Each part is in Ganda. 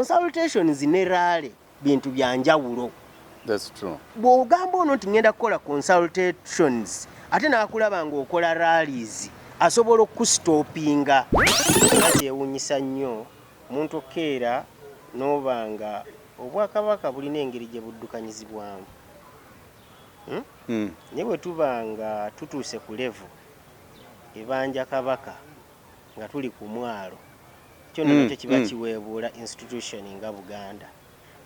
Consultations ne rally bintu bya njawulo. That's true. Bw'ogamba ono nti ngenda kukola consultations ate n'akulaba ng'okola rallies, asobola okukustoppinga. Era kyewuunyisa nnyo omuntu okukeera n'oba nga Obwakabaka bulina engeri gye buddukanyizibwamu. Hmm? Naye bwe tuba nga tutuuse ku level ebanja Kabaka nga tuli ku mwalo, kyo nno nakyo kiba kiweebuula institution nga Buganda.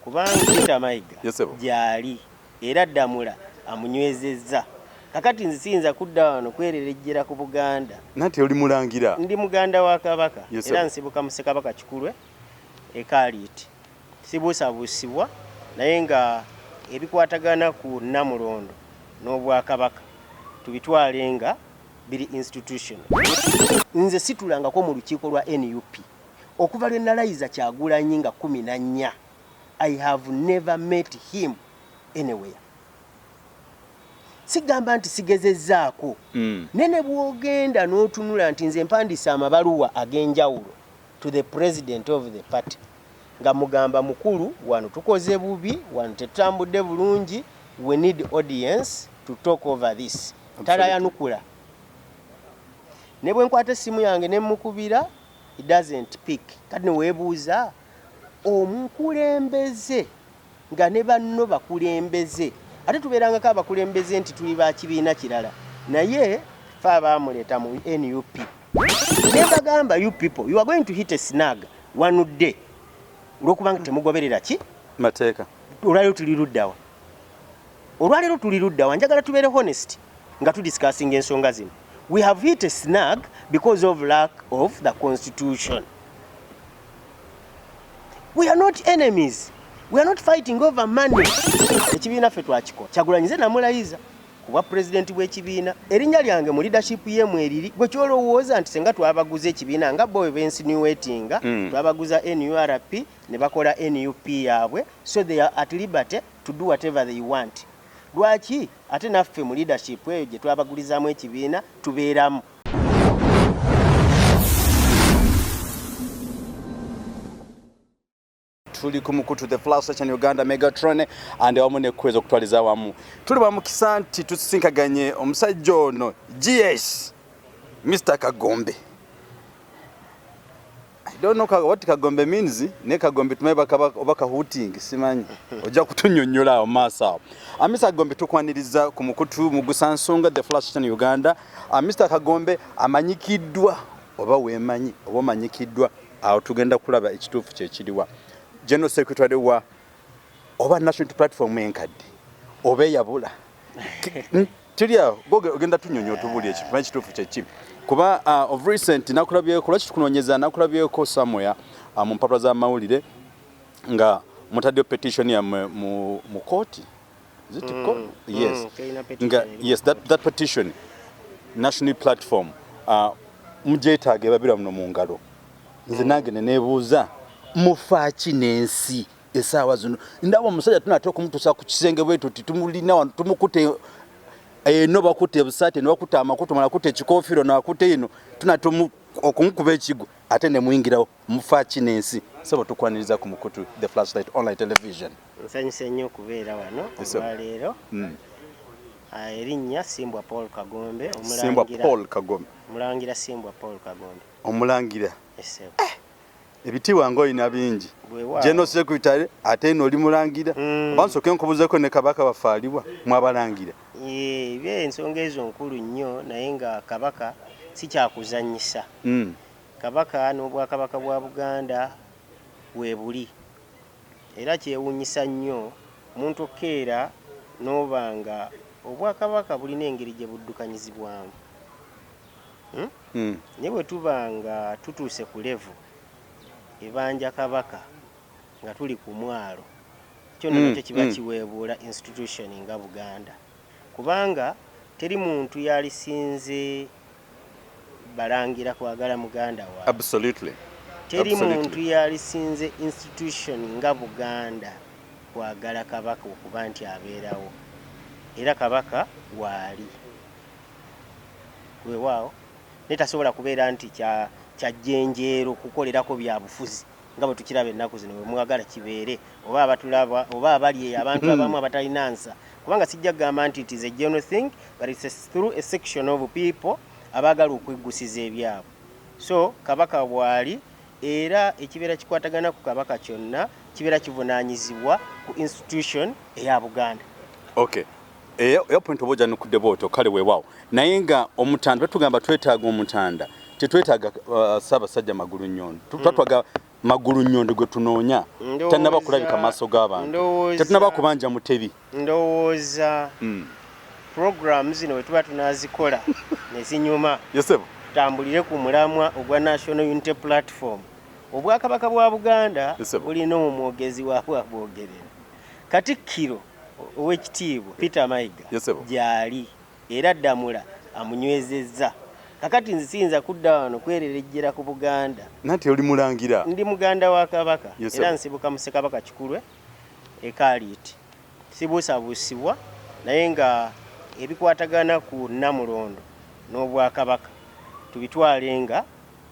Kubanga Peter Mayiga gyali era Ddamula amunywezezza. Kakati nze siyinza kudda wano kwererejjera ku Buganda. Nanti oli mulangira. Ndi muganda wa Kabaka era nsibuka mu Ssekabaka Kikulwe e Kaaliiti. Sibuusabuusibwa naye nga ebikwatagana ku Nnamulondo n'Obwakabaka tubitwale nga biri institutional. Nze situlangako mu lukiiko lwa nup okuva lwe nalayiza Kyagulanyi nga 14, I have never met him anywhere. Sigamba nti sigezezzaako, naye ne bw'ogenda n'otunula nti nze mpandiise amabaluwa ag'enjawulo to the president of the party nga mugamba mukulu wano tukoze bubi, wano tetutambudde bulungi, we need audience to talk over this. Talayanukula. Ne bwe nkwata essimu yange ne mmukubira, he doesn't pick. Kati ne weebuuza omukulembeze nga ne banno bakulembeze, ate tubeerangako abakulembeze nti tuli ba kibiina kirala, naye ffe abaamuleeta mu nup. Ne mbagamba, you people, you are going to hit a snag one day olw'okubanga temugoberera ki mateeka. Olwaleero tuli luddawa? Olwaleero tuli luddawa? Njagala tubeere honest nga tudiscussinga ensonga zino. We have hit a snag because of lack of the constitution. We are not enemies. We are not fighting over money. Ekibiina ffe twakikola. Kyagulanyi nze namulayiza ku bwa pulezidenti bw'ekibiina. Erinnya lyange mu leadership ye mweriri. Gwe ky'olowooza nti senga twabaguza ekibiina nga bo bwe bensinuatinga, twabaguza NURP ne bakola nup yaabwe, so they are at liberty to do whatever they want. Lwaki ate naffe mu leadership eyo gye twabagulizaamu ekibiina tubeeramu? Tuli ku mukutu The Flash Station Uganda Megatron and awamu ne Kwezi okutwaliza awamu. Tuli ba mukisa nti tusisinkaganye omusajja ono GS Mr Kagombe. I don't know what Kagombe means, ne Kagombe tumaye bakaba oba kahuting simanyi. Ojja kutunyonnyola awo maaso awo. Mr Kagombe tukwaniriza ku mukutu mugusa nsonga The Flash Station Uganda. Mr Kagombe amanyikiddwa oba weemanyi oba omanyikiddwa, awo tugenda kulaba ekituufu kye kiriwa. General Secretary wa oba National Platform enkadde oba eyabula. Tuli awo, gwe ogenda tunyonyola otubuulire ekintu ekituufu kye ki. Kuba of recent nakulabyeko, lwaki tukunoonyeza, nakulabyeko somewhere mu mpapula z'amawulire nga mutaddeyo petition yammwe mu kooti. Is it court? Yes. Tulina petition Nga, eri mu yes, that petition, National Platform, mugyetaaga ebabira muno mu ngalo. Nze nange ne neebuuza, mufa ki n'ensi essaawa zino? Ndaba omusajja tunaatera okumutuusa ku kisenge bwe tuti, tumulina wano, tumukute eno, bakutte obusaati, eno bakutte amakutu, omulala akutte ekikofiiro, ono akutte eno, tunaatera okumukuba ekigwo, ate ne muyingirawo. Mufa ki n'ensi? Ssebo, tukwaniriza ku mukutu The Flashlight Online Television. Nsanyuse nnyo okubeera wano olwaleero. Erinnya Simbwa Paul Kagombe, Simbwa omulangira. Paul Kagombe. Omulangira Simbwa Paul Kagombe. Omulangira. Ssebo. Ebitiibwa ng'olina bingi. Weewaawo. General Secretary ate eno oli mulangira. Oba nsooke nkubuzeeko ne Kabaka waffe aliwa mwabalangira? Ebyo ensonga ezo nkulu nnyo, naye nga Kabaka si kyakuzannyisa. Kabaka n'Obwakabaka bwa Buganda weebuli. Era kyewuunyisa nnyo omuntu okukeera n'oba nga Obwakabaka bulina engeri gye buddukanyizibwamu. Naye bwe tuba nga tutuuse ku level ebanja Kabaka nga tuli ku mwalo, kyo nno nakyo kiba kiweebuula institution nga Buganda. Kubanga teri muntu yalisinze balangira kwagala muganda waabwe. Teri muntu yalisinze institution nga Buganda kwagala Kabaka okuba nti abeerawo. Era Kabaka waali. Weewaawo. Naye tasobola kubeera nti kya jjenjeero kukolerako bya bufuzi. Nga bwe tukiraba ennaku zino, bwe mwagala kibeere, oba abatulaba oba abali eyo, abantu abamu abatalina nsa, kubanga sijja kugamba nti it is a general thing, but it's through a section of people abaagala okweggusiza ebyabwe. So Kabaka bw'ali, era ekibeera kikwatagana ku Kabaka kyonna kibeera kivunaanyizibwa ku institution eya Buganda. Okay, eyo point oba ojanukudde bwotyo, kale weewaawo. Naye nga omutanda, batugamba twetaaga omutanda, tetwetaaga Ssaabasajja Magulu Nnyondo. Twatwaga Magulu Nnyondo gwe tunoonya tannaba kulabika maaso g'abantu, tetunaba kubanja Mutebi. Ndowooza program zino bwe tuba tunazikola ne zinyuma, yesebo, tutambulire ku mulamwa ogwa National Unity Platform. Obwakabaka bwa Buganda Yesebo. bulina omwogezi waabwe abwogerera, Katikkiro Owekitiibwa Peter Mayiga. Yesebo. Gyali era Ddamula amunywezezza. Kakati nze siyinza kudda wano kwererejjera ku Buganda. Nanti oli mulangira. Ndi muganda wa Kabaka. Yes, era sir. Nsibuka mu Ssekabaka Kikulwe ekaaliiti, sibuusabuusibwa, naye nga ebikwatagana ku Nnamulondo n'obwakabaka tubitwale nga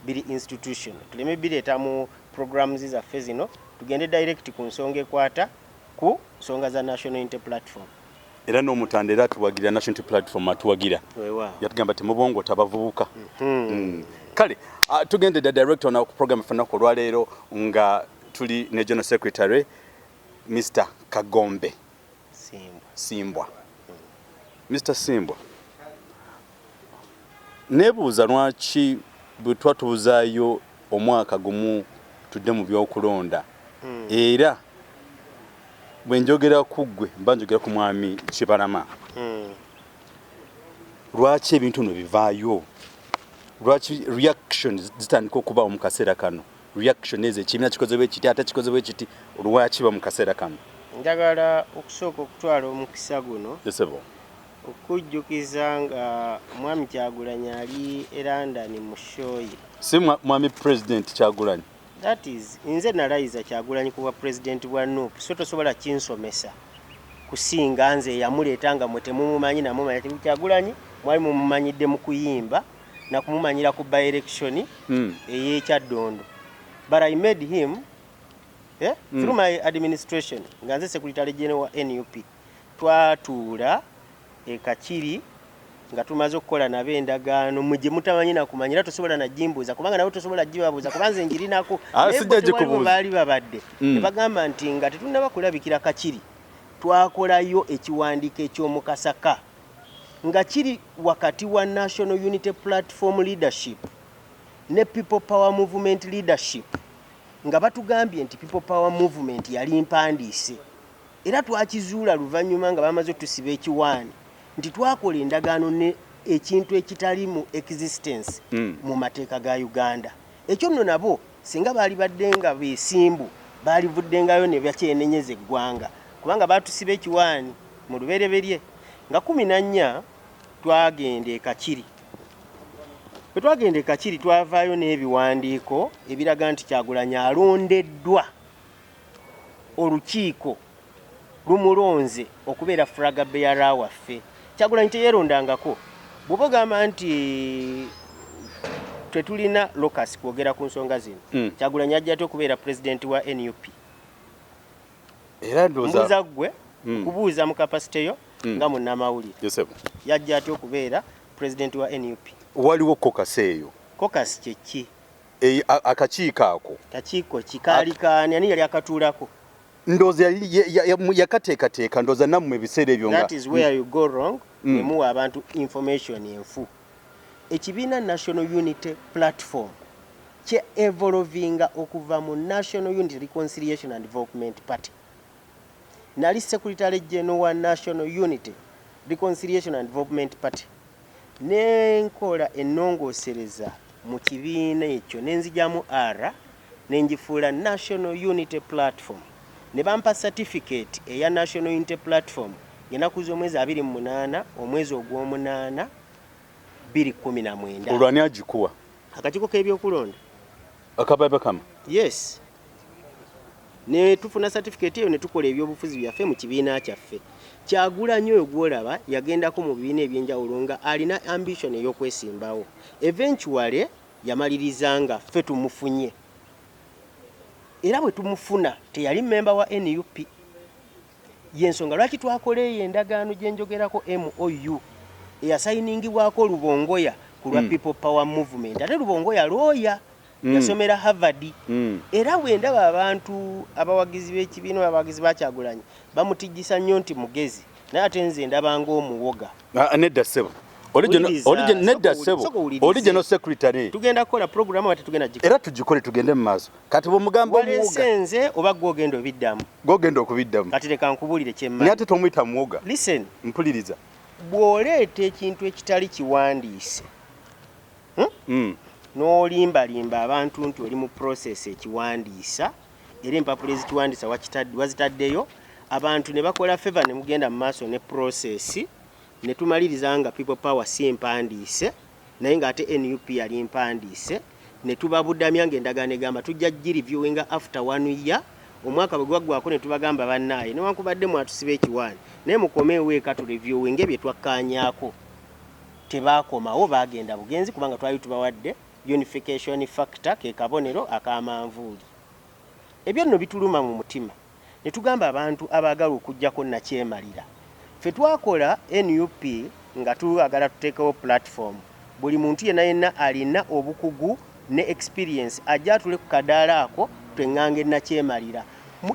biri institution, tuleme bireeta mu programs zaffe zino, tugende direct ku nsonga ekwata ku nsonga za National Unity Platform. Era n'omutanda era atuwagira National Unity Platform, atuwagira. Weewaawo. Yatugamba temubongota abavubuka. Kale tugende the director na ku program fena ku olwaleero nga tuli ne General Secretary Mr Kagombe Simbwa. Simbwa. Mr Simbwa, nebuuza lwaki bwe twatuuzaayo omwaka gumu tudde mu byokulonda, era bwe njogera ku ggwe mba njogera ku mwami Kibalama, lwaki ebintu bino bivaayo? Lwaki reaction zitandika okubaawo mu kaseera kano? Reaction ezo, ekibiina kikoze bwe kiti ate kikoze bwe kiti, lwaki ba mu kaseera kano? Njagala okusooka okutwala omukisa guno Yesebo. okujjukiza nga Mwami Kyagulanyi ali e London mu show ye. Si mwami President Kyagulanyi? That is, nze nalayiza Kyagulanyi ku bwa pulezidenti bwa NUP, so tosobola kinsomesa kusinga nze eyamuleeta nga mwe temumumanyi. Namumanya ti Kyagulanyi mwali mumumanyidde mu kuyimba nakumumanyira ku by election ey'ekyaddondo, but I made him through my administration nga nze secretary general wa NUP. Twatuula e Kakiri nga tumaze okukola nabo endagaano mwe gye mutamanyi nakumanya, era tosobola nagimbuuza kubanga nabo tosobola gibabuuza kuba nze ngirinako. Ah, Naye sijja bo tewaliwo gikubuuza. baali babadde ne bagamba nti nga tetunnaba kulabikira Kakiri, twakolayo ekiwandiiko eky'omukasaka nga kiri wakati wa National Unity Platform leadership ne People Power Movement leadership, nga batugambye nti People Power Movement yali mpandiise. Era twakizuula luvannyuma nga bamaze otusiba ekiwaani nti twakola endagaano ne ekintu ekitali mu existence mu mateeka ga Uganda. Ekyo nno nabo singa baali badde nga beesimbu, baalivuddengayo ne bakyenenyeza eggwanga, kubanga baatusiba ekiwaani mu lubereberye nga 14. Twagenda e Kakiri. Bwe twagenda e Kakiri, twavaayo n'ebiwandiiko ebiraga nti Kyagulanyi alondeddwa, olukiiko lumulonze okubeera flag bearer waffe. Kyagulanyi teyerondangako. Bw'oba ogamba nti tetulina locus kwogera ku nsonga zino, Kyagulanyi ajja atya okubeera pulezidenti wa NUP? Era ndowooza Mbuuza ggwe, kubuuza mu capacity yo nga munnamawulire. Yesebo. Yajja atya okubeera pulezidenti wa NUP? Waliwo caucus eyo. Caucus kyeki? Akakiiko ako. Kakiiko kikaali kaani? Ani yali akatuulako? Ndowooza yakateekateeka, ndowooza nammwe ebiseera ebyo nga That is where you go wrong. Nemuwa abantu information enfu. Ekibiina National Unity Platform kye evolvinga okuva mu National Unity Reconciliation and Development Party. Nali secretary general wa National Unity Reconciliation and Development Party, nenkola ennongoosereza mu kibiina ekyo, nenzigyamu R nengifuula National Unity Platform, ne bampa certificate eya National Unity Platform ng'ennaku z'omwezi 28 omwezi ogw'omunaana 2019. Olwo ani agikuwa? Akakiiko k'ebyokulonda. Akababakama? Yes, ne tufuna certificate eyo ne tukola ebyobufuzi byaffe mu kibiina kyaffe. Kyagulanyi oyo gwolaba yagendako mu bibiina ebyenjawulo nga alina ambition ey'okwesimbawo. Eventually yamaliriza nga ffe tumufunye. Era bwe tumufuna teyali memba wa NUP. Yensonga lwaki twakola eyo endagaano gye njogerako, MOU, eyasayiningibwako Lubongoya ku lwa People Power Movement. Ate Lubongoya looya, yasomera Harvard. Era bwe ndaba abantu abawagizi b'ekibiina oba abawagizi ba Kyagulanyi bamutijjisa nnyo nti mugezi, naye ate nze ndaba ng'omuwoga. Ah, nedda ssebo. Wuliriza, Nedda soko ssebo, soko wulirize. Original secretary. Tugenda kukola program ate tugenda gikola. Era tugikole, tugende mu maaso. Kati bwomugamba omuwoga, Waleese nze oba gwe ogenda obiddamu? Gogenda okubiddamu. Kati leka nkubuulire Naye kyemmanyi. Ate tomuyita muwoga. Listen. Mpuliriza. Bw'oleeta ekintu ekitali kiwandiise n'olimbalimba abantu nti oli mu process ekiwandiisa, era empapula ezikiwandiisa wazitaddeyo, abantu ne bakola favor ne mugenda mu maaso ne process, ne tumaliriza nga People Power si mpandiise, naye ng'ate NUP yali mpandiise, ne tubabudamya ng'endagaano egamba tujja gireviewinga after one year. Omwaka bwe gwaggwako ne tubagamba, bannaaye, newankubadde mwatusiba ekiwaani, naye mukomeewo eka tureviewinge bye twakkaanyaako. Tebaakomawo, baagenda bugenzi, kubanga twali tubawadde unification factor, ke kabonero ak'amanvuuli. Ebyo nno bituluma mu mutima ne tugamba abantu abaagala okugjako nakyemalira. Ffe twakola NUP nga twagala tuteekewo platform, buli muntu yenna yenna alina obukugu ne experience ajja atule ku kadaala ako tweŋŋange nakyemalira.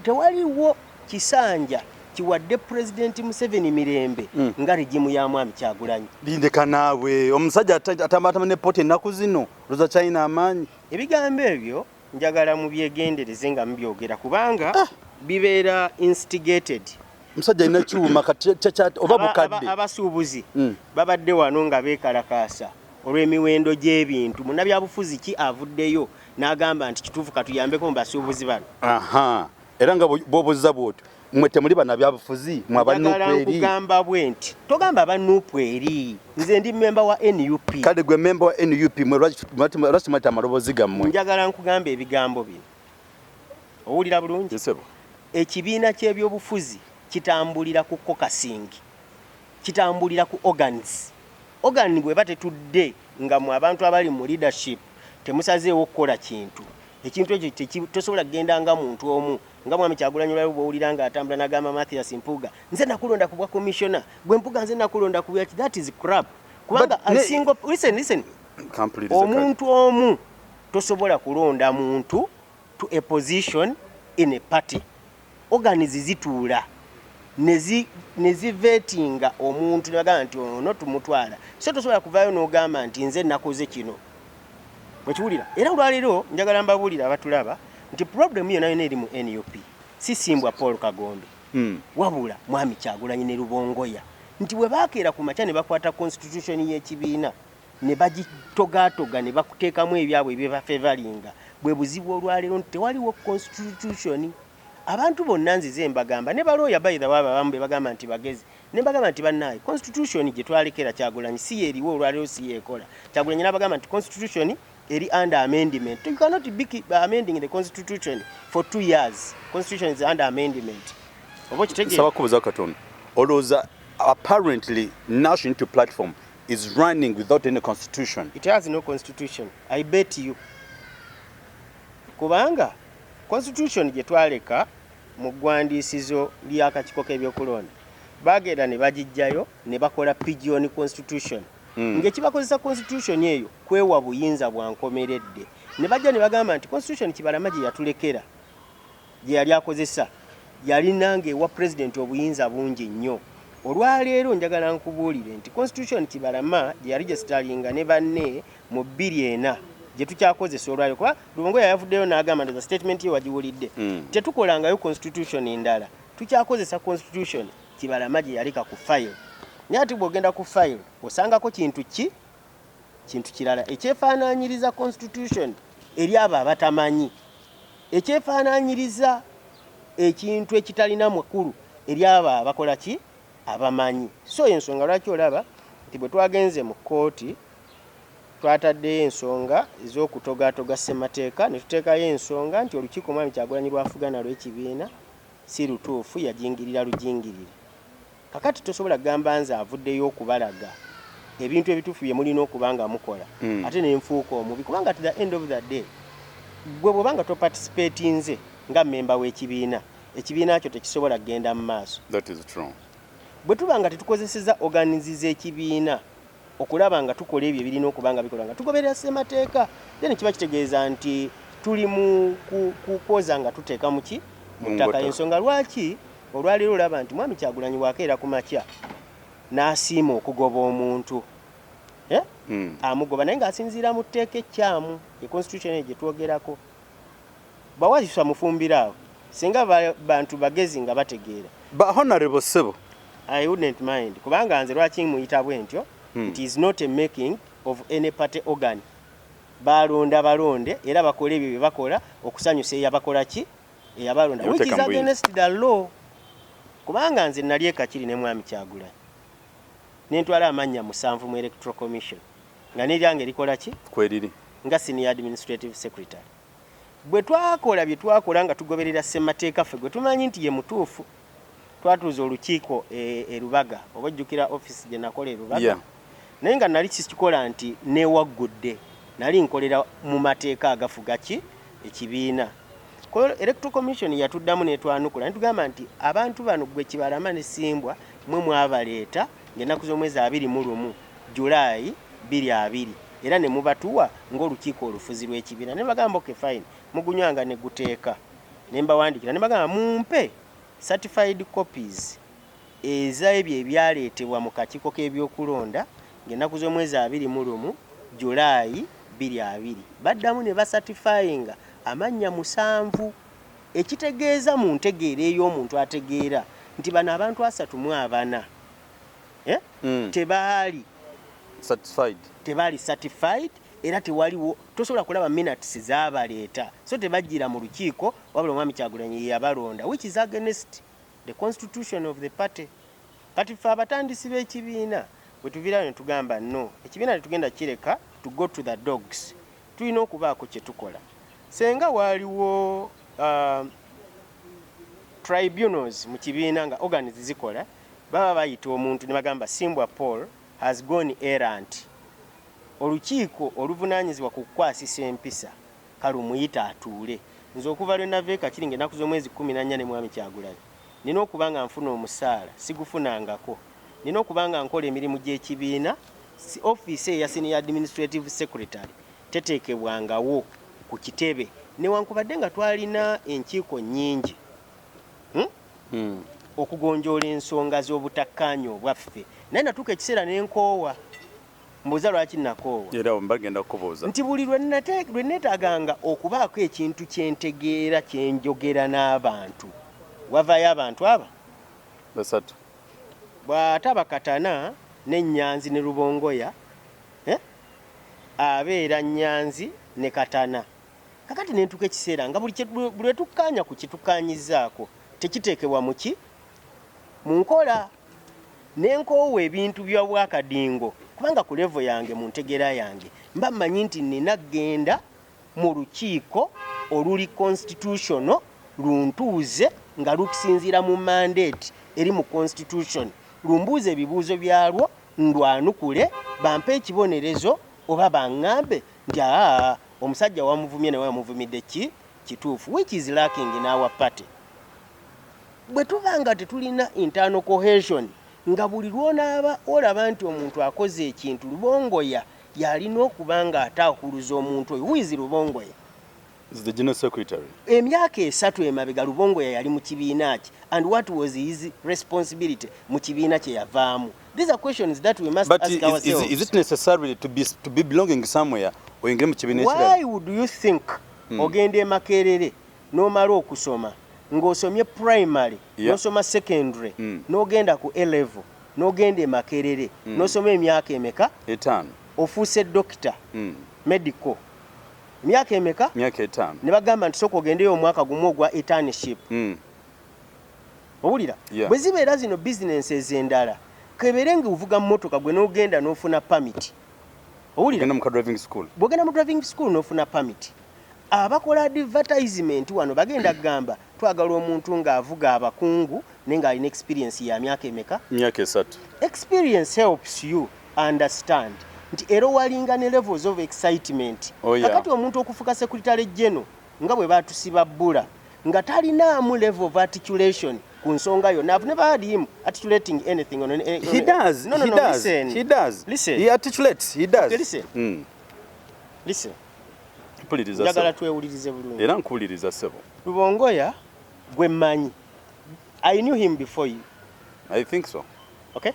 Tewaliwo kisanja kiwadde Pulezidenti Museveni mirembe nga regime ya Mwami Kyagulanyi. Lindeka naawe, omusajja atambatamba ne poti ennaku zino, loza kyalina amaanyi. Ebigambo ebyo njagala mubyegendereze nga mubyogera, kubanga bibeera instigated. Omusajja alina kyuma kati oba bukadde. Abasuubuzi babadde wano nga beekalakaasa olw'emiwendo gy'ebintu. Munnabyabufuzi ki avuddeyo n'agamba nti kituufu, katuyambeko mu basuubuzi bano? Aha, era nga bw'obuuza bw'otyo, mmwe temuli bannabyabufuzi, mwe aba Njagala NUP eri? Nkugamba bwe nti, togamba aba NUP eri, nze ndi memba wa NUP. Kale gwe memba wa NUP, mwe lwaki mweta amaloboozi gammwe? Njagala nkugamba ebigambo bino, owulira bulungi? Ssebo. Ekibiina ky'ebyobufuzi kitambulira ku caucusing, kitambulira ku organs. Organ bweba tetudde nga mu abantu abali mu leadership temusazeewo kukola kintu, ekintu ekyo tosobola kugenda nga muntu omu, nga Mwami Kyagulanyi olwaliwo bwowulira nga atambula nagamba Mathias Mpuuga, nze nakulonda ku bwa commissioner, gwe Mpuuga nze nakulonda ku bwaki. That is crap, kubanga But a single, listen, listen. Kampulirize kale. Omuntu omu tosobola kulonda muntu to a position in a party. Organs zituula ne zivetinga omuntu ne bagamba nti ono tumutwala. So tosobola kuvaayo n'ogamba nti nze nakoze kino. Okiwulira? Era olwaleero njagala mbabuulire abatulaba nti problem yonna yonna eri mu NUP si Simbwa Paul Kagombe, wabula Mwami Kyagulanyi ne Lubongoya, nti bwe bakeera ku makya ne bakwata constitution y'ekibiina ne bagitogatoga ne bakuteekamu ebyabwe ebyebafevalinga. Bwe buzibu olwaleero nti tewaliwo constitution. Abantu bonna nzize mbagamba, ne balooya, by the way, abamu be bagamba nti bagezi, ne mbagamba nti bannaaye, constitution gye twalekera Kyagulanyi si yeeriwo olwaleero, si yeekola. Kyagulanyi n'abagamba nti constitution eri under amendment. You cannot be amending the constitution for 2 years. Constitution is under amendment, oba okitegeera? Nsaba kubuuza katono. Olowooza apparently National Unity Platform is running without any constitution? It has no constitution, I bet you, kubanga constitution gye twaleka mu ggwandiisizo ly'akakiiko k'ebyokulonda bagenda ne bagijjayo ne bakola pigeon constitution, ng'ekibakozesa constitution eyo kwewa buyinza bwa nkomeredde. Ne bajja ne bagamba nti constitution Kibalama gye yatulekera, gye yali akozesa, yalina ng'ewa president obuyinza bungi nnyo. Olwaleero njagala nkubuulire nti constitution Kibalama gye yaregisteringa ne banne mu 2004 gye tukyakozesa olwaleero, kuba Lubongoya yavuddeyo n'agamba nti statement ye wagiwulidde, tetukolangayo constitution endala, tukyakozesa constitution Kibalama gye yaleka ku file. Naye ate bw'ogenda ku file osangako kintu ki? Kintu kirala ekyefaanaanyiriza constitution eri abo abatamanyi, ekyefaanaanyiriza ekintu ekitalina makulu eri abo abakola ki? Abamanyi. So ensonga lwaki olaba nti bwe twagenze mu kkooti twataddeyo ensonga ez'okutogatoga ssemateeka, ne tuteekayo ensonga nti olukiiko Mwami Kyagulanyi lwafuga nalwo ekibiina si lutuufu, yajingirira lujingirire. Kakati tosobola kugamba nze avuddeyo okubalaga ebintu ebituufu bye mulina okuba nga mukola, ate nenfuuka omubi, kubanga at the end of the day gwe bw'oba nga toparticipatinze Nga memba w'ekibiina, ekibiina kyo tekisobola kugenda mu maaso. That is true. Bwe tuba nga tetukozeseza organs z'ekibiina okulaba nga tukola ebyo ebirina okuba nga bikolwa nga tugoberera ssemateeka, then kiba kitegeeza nti tuli mu kwoza nga tuteeka muki mu ttaka. Ensonga lwaki olwaleero olaba nti Mwami Kyagulanyi bwakeera ku makya n'asiima okugoba omuntu, eh? Amugoba naye ng'asinziira mu tteeka ekkyamu, e constitution eyo gye twogerako. Bawayiswa mufumbiro awo singa bantu bagezi nga bategeera. Ba honorable, ssebo. I wouldn't mind, kubanga nze lwaki muyita bwe ntyo? It is not a making of any party organ. Balonda balonde era bakola ebyo bye bakola okusanyusa eyabakola ki, eyabalonda, which is against the law, kubanga nze nali ekakiri ne Mwami Kyagulanyi nentwala amannya 7 mu Electoral Commission nga neryange likola ki? Kweriri. Nga senior administrative secretary. Bwe twakola bye twakola nga tugoberera ssemateeka ffe gwe tumanyi nti ye mutuufu, twatuuza olukiiko e Lubaga. Oba ojjukira office gye nakola e Lubaga? Yeah. Naye nga nali kikikola nti newaggudde, nali nkolera mu mateeka agafuga ki, ekibiina. Electoral Commission yatuddamu netwanukula netugamba nti abantu bano, gwe Kibalama ne Simbwa, mwe mwabaleeta ng'ennaku z'omwezi 21 Julayi 2020, era ne mubatuwa ng'olukiiko olufuzi lw'ekibiina. Ne bagamba, "Okay, fine, mugunywanga ne guteeka." Ne mbawandikira ne bagamba, "Mumpe certified copies ez'ebyo ebyaleetebwa mu kakiiko k'ebyokulonda ng'ennaku z'omwezi 21 Julayi 2020." Baddamu ne bacertifyinga amannya 7, ekitegeeza mu ntegeera ey'omuntu ategeera nti bano abantu 34, eh? Tebaali satisfied. Tebaali certified, era tewaliwo, tosobola kulaba minutes zaabaleeta, so tebajjira mu lukiiko, wabula Omwami Kyagulanyi ye yabalonda, which is against the constitution of the party. Kati ffe abatandisi b'ekibiina bwe tuviirayo ne tugamba, no, ekibiina tetugenda kireka to go to the dogs, tulina okubaako kye tukola. Senga waaliwo tribunals mu kibiina nga organs zikola, baba bayita omuntu ne bagamba, "Simbwa Paul has gone errant." Olukiiko oluvunaanyizibwa ku kukwasisa empisa kalumuyita atuule. Nze okuva lwe nava e Kakiri ng'ennaku z'omwezi 14 ne Mwami Kyagulanyi, nina okuba nga nfuna omusaala, sigufunangako. Nina okuba nga nkola emirimu gy'ekibiina. Si ofiisi eya senior administrative secretary teteekebwangawo ku kitebe, newankubadde nga twalina enkiiko nnyingi, Okugonjoola ensonga z'obutakkaanya obwaffe. Naye natuuka ekiseera nenkoowa. Mbuuza lwaki nakoowa. Era mbagenda kukubuuza. Nti buli lwe neetaaganga okubaako ekintu kyentegeera kyenjogera n'abantu, wavaayo abantu aba basatu. Bw'ataba Katana ne Nyanzi ne Lubongoya, eh? Abeera Nyanzi ne Katana. Kakati nentuuka ekiseera nga buli lwe tukkaanya ku kyetukkaanyizaako tekiteekebwa muki mu nkola, nenkoowa ebintu bya bwakadingo, kubanga ku level yange, mu ntegeera yange, mba mmanyi nti nina genda mu lukiiko oluli constitutional luntuuze nga lukusinziira mu mandate eri mu constitution, lumbuuze ebibuuzo byalwo, ndwanukule, bampe ekibonerezo oba baŋŋambe nti aa, omusajja wamuvumye naye wamuvumidde ki kituufu, which is lacking in our party. Bwe tuba nga tetulina internal cohesion, nga buli lwonaaba olaba nti omuntu akoze ekintu, Lubongoya yalina okuba nga ataakuluza omuntu oyo. Who is Lubongoya? Is the general secretary. Emyaka 3 emabega Lubongoya yali mu kibiina ki, and what was his responsibility mu kibiina kye yavaamu? These are questions that we must But ask ourselves. Is it necessarily to be belonging somewhere oyingire mu kibiina ekirala? Why would you think ogenda e Makerere n'omala okusoma ng'osomye primary, n'osoma secondary, n'ogenda ku A level, n'ogenda e Makerere, n'osoma emyaka emeka? 5. Ofuuse doctor, medical, emyaka emeka? Myaka 5. Ne bagamba nti sooka ogendeyo omwaka gumu ogwa internship. Owulira? Yeah. Bwe zibeera zino businesses endala, kebere nga ovuga mmotoka gwe n'ogenda n'ofuna permit, owulira? Genda mu ka driving school. Bw'ogenda mu driving school n'ofuna permit, abakola advertisement wano bagenda kugamba, "Twagala omuntu ng'avuga abakungu naye ng'alina experience ya myaka emeka?" Myaka 3. Experience helps you understand nti era owalinga ne levels of excitement. Oh, yeah. Kakati omuntu okufuka secretary general nga bwe batusiba bbula Nga talinaamu level of articulation ku nsonga yonna. I've never heard him articulating anything on He does. No, no, he no, does. Listen. He does. Listen. He articulates. He does. Okay, listen. Listen. Mpuliriza, Njagala ssebo. twewulirize bulungi. Era nkuwuliriza, ssebo. Rubongoya gwe mmanyi, I knew him before you. I think so. Okay?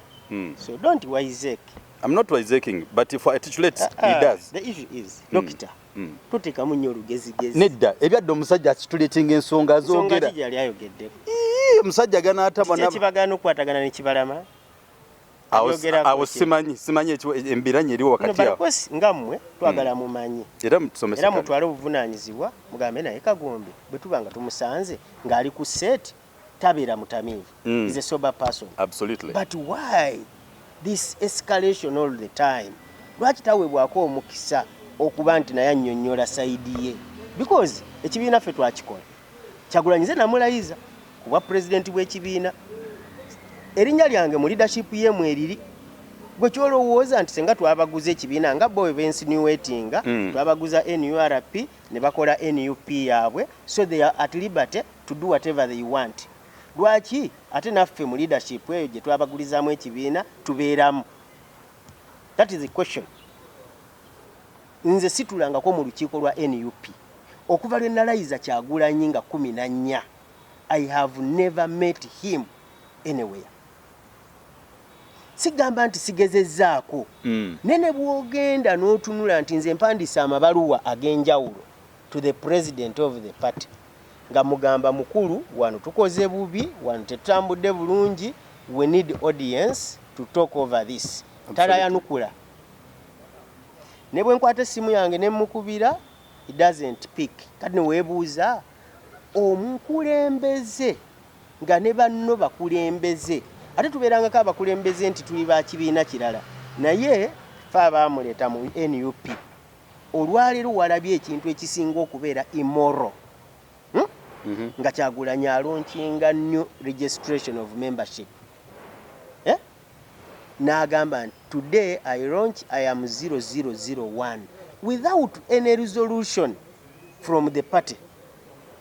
So don't wiseacre. I'm not wiseacring, but if articulates, he does. The issue is, doctor, toteekamu nnyo olugezigezi. Nedda, ebyadde omusajja articulating ensonga Ensonga azogera. ki gyali ayogeddeko? Ii, omusajja ganaataba. Kiki ekibagaana okukwatagana ne Kibalama? Ayogerako Awo ki? simanyi embiranye eriwo No, wakati but awo. of course, nga mmwe twagala mumanye Era mutusomese era kano. mutwale obuvunaanyizibwa, mugambe naye Kagombe bwe tuba nga tumusanze ng'ali ku set tabeera mutamiivu. Is a sober person. Absolutely. But why this escalation all the time? Lwaki taweebwako omukisa okuba nti naye annyonnyola side ye? Because ekibiina ffe twakikola. Kyagulanyi nze namulayiza ku bwa pulezidenti bw'ekibiina. Erinnya lyange mu leadership ye mweriri. Gwe kyolowooza nti senga twabaguza ekibiina nga bo bwe bainsinuatinga, twabaguza NURP ne bakola NUP yaabwe, so they are at liberty to do whatever they want. Lwaki ate naffe mu leadership eyo gye twabagulizaamu ekibiina tubeeramu? That is the question. Nze situlangako mu lukiiko lwa NUP okuva lwe nalayiza Kyagulanyi nga 14. I have never met him anywhere. Sigamba nti sigezezzaako, naye ne bw'ogenda n'otunula nti nze mpandiise amabaluwa ag'enjawulo to the president of the party nga mugamba, "Mukulu, wano tukoze bubi, wano tetutambudde bulungi, we need audience to talk over this." Talayanukula. Ne bwe nkwata essimu yange ne mukubira, it doesn't pick. Kati neweebuuza omukulembeze nga ne banno bakulembeze, ate tubeerangako abakulembeze nti tuli ba kibiina kirala, naye fe abaamuleeta mu NUP. Olwaleero walabye ekintu ekisinga okubeera immoral, Nga Kyagulanyi alaunchinga new registration of membership, eh? N'agamba nti, "Today I launch, I am 0001," without any resolution from the party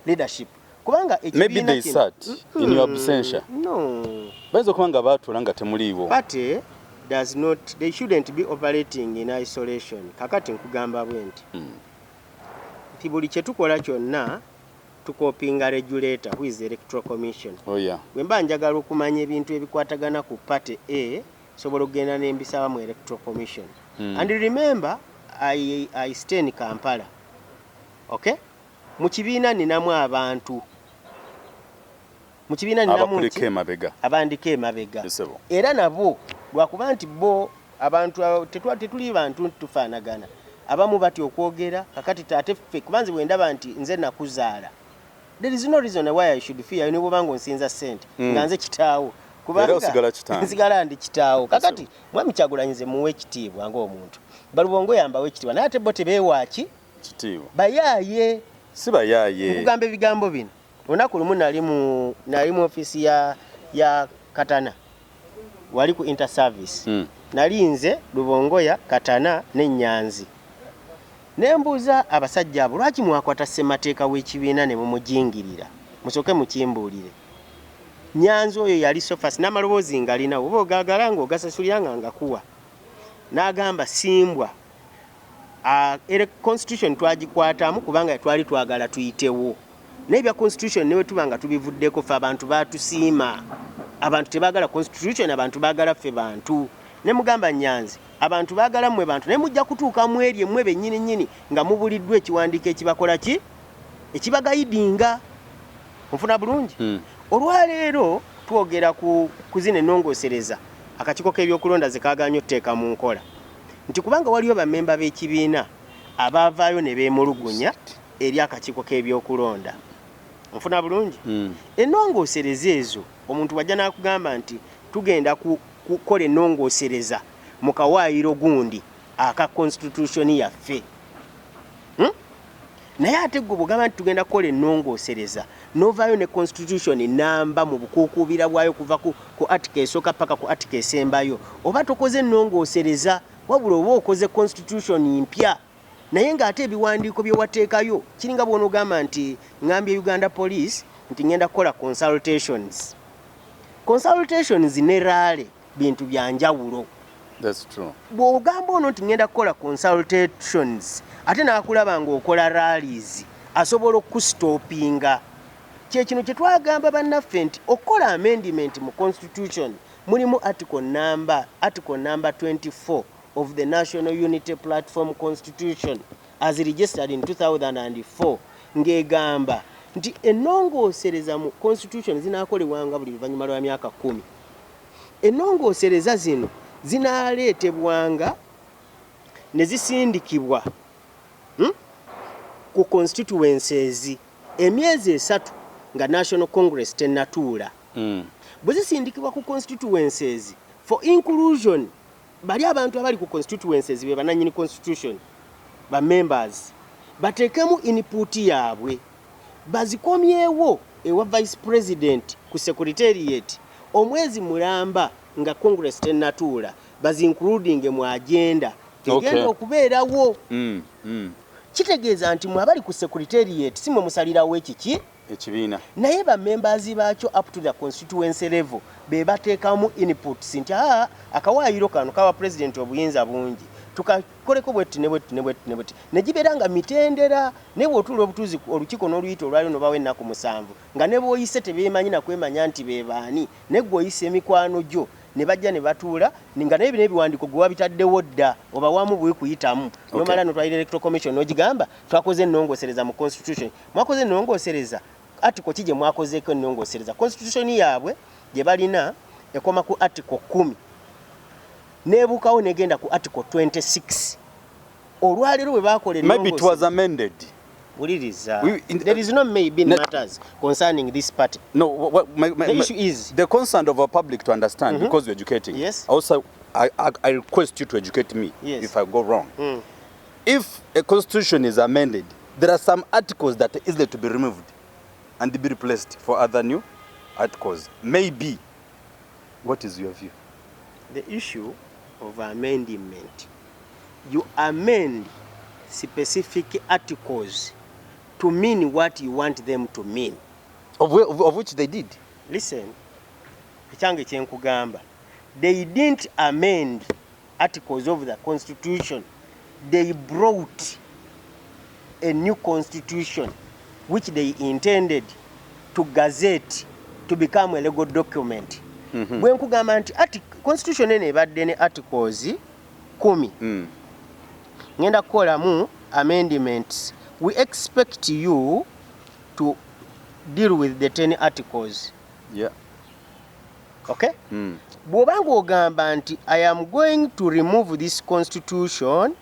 leadership, kubanga Maybe they sat in your absentia. No. Bayinza okuba nga baatuula nga temuliiwo. Party does not, they shouldn't be operating in isolation. Kakati nkugamba bwe nti, nti buli kye tukola kyonna tukopinga regulator, who is the Electoral Commission. Oh, yeah. Bwe mba njagala okumanya ebintu ebikwatagana ku party a, sobola okugenda nembisaba mu Electoral Commission. And remember, I stay in Kampala, okay? Mu kibiina ninamu abantu, mu kibiina ninamu abakuleka ki? Emabega. Abandika emabega. Esebo. Era nabo lwakuba nti bo abantu tetuli bantu nti tufaanagana, abamu batya okwogera. Kakati ate ffe, kuba nze bwe ndaba nti nze nakuzaala, there is no reason why I should fear ne bwobanga onsinza ssente, nga nze kitaawo. Era osigala kitange. Nsigala ndi kitaawo. Kakati mwami Kyagulanyi nze muwe ekitiibwa ng'omuntu, Balubongo yambawo ekitiibwa, naye ate bo tebeewaaki Kitiibwa. Bayaaye. Si bayaaye. Nkugamba ebigambo bino, olunaku lumu nali mu ofiisi ya Katana wali ku Interservice. Nali nze, Lubongoya, Katana n'Ennyanzi, ne mbuuza abasajja abo, "Lwaki mwakwata ssemateeka w'ekibiina ne mumujingirira? Musooke mukimbuulire." Nyanzi oyo yali sofasi n'amaloboozi ngalina, oba ogaagala ng'ogasasulira nga ngakuwa. N'agamba, "Simbwa, era constitution twagikwatamu kubanga twali twagala tuyitewo, naye ebya constitution newe tuba nga tubivuddeko, ffe abantu batusiima. Abantu tebaagala constitution, abantu baagala ffe bantu." Ne mugamba, "Nyanzi, abantu baagala mmwe bantu, naye mujja kutuuka mu eri emmwe bennyini nnyini nga mubuliddwa ekiwandiiko ekibakola ki, ekibagayidinga." Nfuna bulungi? Olwaleero twogera ku zino ennongoosereza akakiiko k'ebyokulonda ze kagaanye otuteeka mu nkola, nti kubanga waliyo bammemba b'ekibiina abaavaayo ne beemulugunya eri akakiiko k'ebyokulonda. Nfuna bulungi? Ennongoosereza ezo, omuntu wajja n'akugamba nti tugenda kukola ennongoosereza mu kawaayiro gundi aka constitution yaffe, Naye ate gwe bwogamba nti tugenda kukola ennongoosereza, n'ovaayo ne constitution namba mu bukuukuubira bwayo kuva ku article esooka paka ku article esembayo, oba tokoze ennongoosereza, wabula oba okoze constitution mpya. Naye ng'ate ebiwandiiko bye wateekayo kiringa bw'onoogamba nti ŋŋambye Uganda Police nti ŋŋenda kukola consultations. Consultations ne rally bintu bya njawulo. That's true. Bw'ogamba ono nti ŋŋenda kukola consultations ate n'akulaba ng'okola rallies, asobola okukustoppinga. Kye kino kye twagamba bannaffe nti okukola amendment mu constitution mulimu article number 24 of the National Unity Platform Constitution as registered in 2004, ng'egamba nti ennongoosereza mu constitution zinaakolebwanga buli luvannyuma lwa myaka 10. Ennongoosereza zino zinaaleetebwanga ne zisindikibwa ku constituencies emyezi 3 nga National Congress tennatuula. Bwe zisindikibwa ku constituencies for inclusion, bali abantu abali ku constituencies be bananyini constitution, ba members bateekemu input yaabwe, bazikomyewo ewa vice president ku secretariat omwezi mulamba nga Congress tennatuula, bazincluding mu agenda egenda okubeerawo. Kitegeeza nti mwe abali ku secretariat si mwe musalirawo ekiki ekibiina. Naye bamembers baakyo up to the constituency level be bateekamu inputs nti aa, akawaayiro kano kawa president obuyinza bungi, tukakoleko bwetti ne bwetti ne bwetti ne bwetti, ne gibeera nga mitendera. Naye bw'otuula obutuuzi olukiiko n'oluyita olwaliro nobawa ennaku 7 nga ne bw'oyise tebeemanyi nakwemanya nti be baani, naye gwe oyisa emikwano gyo ne bajja ne batuula nga naye bino ebiwandiiko gwe wabitaddewo dda, obawamu bwe kuyitamu, nomala notwalira Electoral Commission n'ogigamba twakoze ennongoosereza mu constitution. Mwakoze ennongoosereza article ki gye mwakozeeko ennongoosereza? Constitution yaabwe gye balina ekoma ku article 10, neebuukawo negenda ku article 26. Olwaleero bwe bakola Maybe it was amended. Wuliriza. There is no maybe in matters concerning this party. No, what, my, The issue is the concern of our public to understand, because we're educating. Also, I request you to educate me if I go wrong. If a constitution is amended, there are some articles that are easily to be removed and be replaced for other new articles. Maybe. What is your view? The issue of amendment, you amend specific articles to mean what you want them to mean. Of which they did. Listen, ekyange kyenkugamba, they didn't amend articles of the constitution. They brought a new constitution which they intended to gazette to become a legal document. Bwe nkugamba nti constitution eno ebadde ne articles 10, ngenda kukolamu amendments, we expect you to deal with the 10 articles. Okay? Bw'oba ng'ogamba nti I am going to remove this constitution,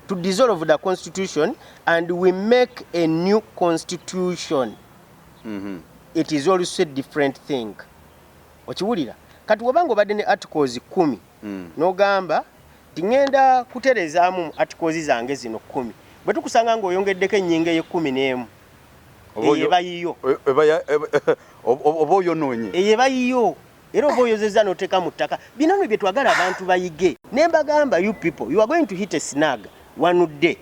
To dissolve the constitution and we make a new constitution, it is also a different thing. Okiwulira? Kati bw'oba ng'obadde ne articles 10, n'ogamba nti ŋŋenda kuterezaamu mu articles zange zino 10, bwe tukusanga ng'oyongeddeko ennyingo ey'e11, Oba eyo eba yiyo. Oba oyonoonye. Eyo eba yiyo, era oba oyozezza n'oteeka mu ttaka. Bino nno bye twagala abantu bayige. Ne mbagamba, you people, you are going to hit a snag one day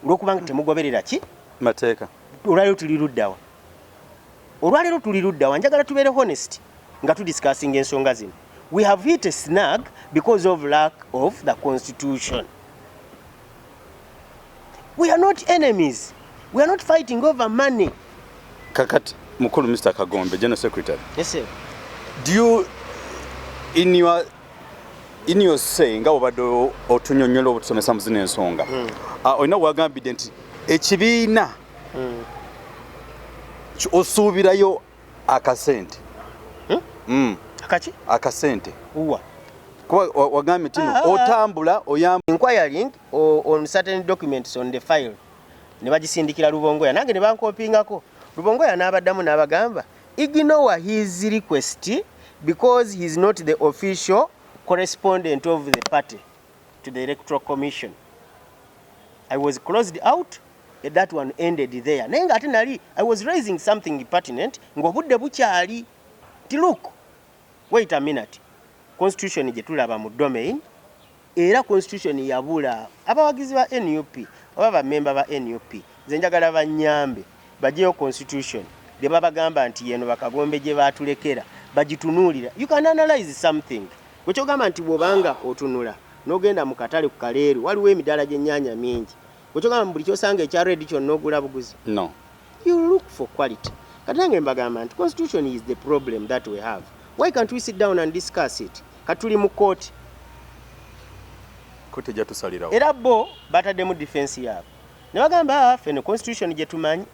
olwokubanga temugoberera ki? Mateeka. Olwaleero tuli luddawa? Olwaleero tuli luddawa? Njagala tubeere honest nga tudiscussinga ensonga zino. We have hit a snag because of lack of the constitution. We are not enemies, we are not fighting over money. Kakati mukulu Mr Kagombe, general secretary, Yes, sir. do you in your say, nga obadde otunyonnyola obutusomesa mu zino ensonga, olina wagambidde nti ekibiina osuubirayo akasente? Akaki? Akasente. Uwa? Kuba wagambye nti no otambula oyamba. Inquiring on certain documents on the file, ne bagisindikira Lubongoya, nange ne bankopingako. Lubongoya n'abaddamu n'abagamba, ignore his request because he is not the official correspondent of the party to the Electoral Commission. I was closed out. That one ended there. Naye ng'ate nali I was raising something pertinent ng'obudde bukyali ti look, wait a minute, constitution gye tulaba mu domain Era constitution yabula. Abawagizi ba NUP oba bamemba ba NUP, nze njagala banyambe bajeyo constitution gye babagamba nti yeno bakagombe gye batulekera, bagitunuulira. You can analyze something gwekyogamba nti bw'obanga otunula n'ogenda mu katale ku Kaleeru, waliwo emidaala gy'ennyaanya mingi. Gwekyogamba buli kyosanga ekya red kyonna ogula buguzi? No. You look for quality. Kati nange mbagamba nti constitution is the problem that we have. Why can't we sit down and discuss it? Kati tuli mu kooti. Kooti ejja tusalirawo. Era bo bataddemu defense yaabwe ne bagamba, "Ah, ffe ne constitution gye tumanyi."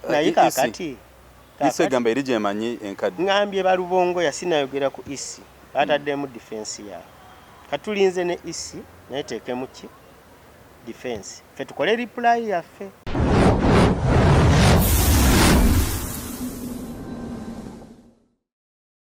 Naye kaakati isi egamba eri gyemanyi enkadde. Ngambye balubongo yasinayogera ku isi, bataddemu defense yaabwe. Katulinze ne isi naye teekemu ki defense, ffe tukole reply yaffe.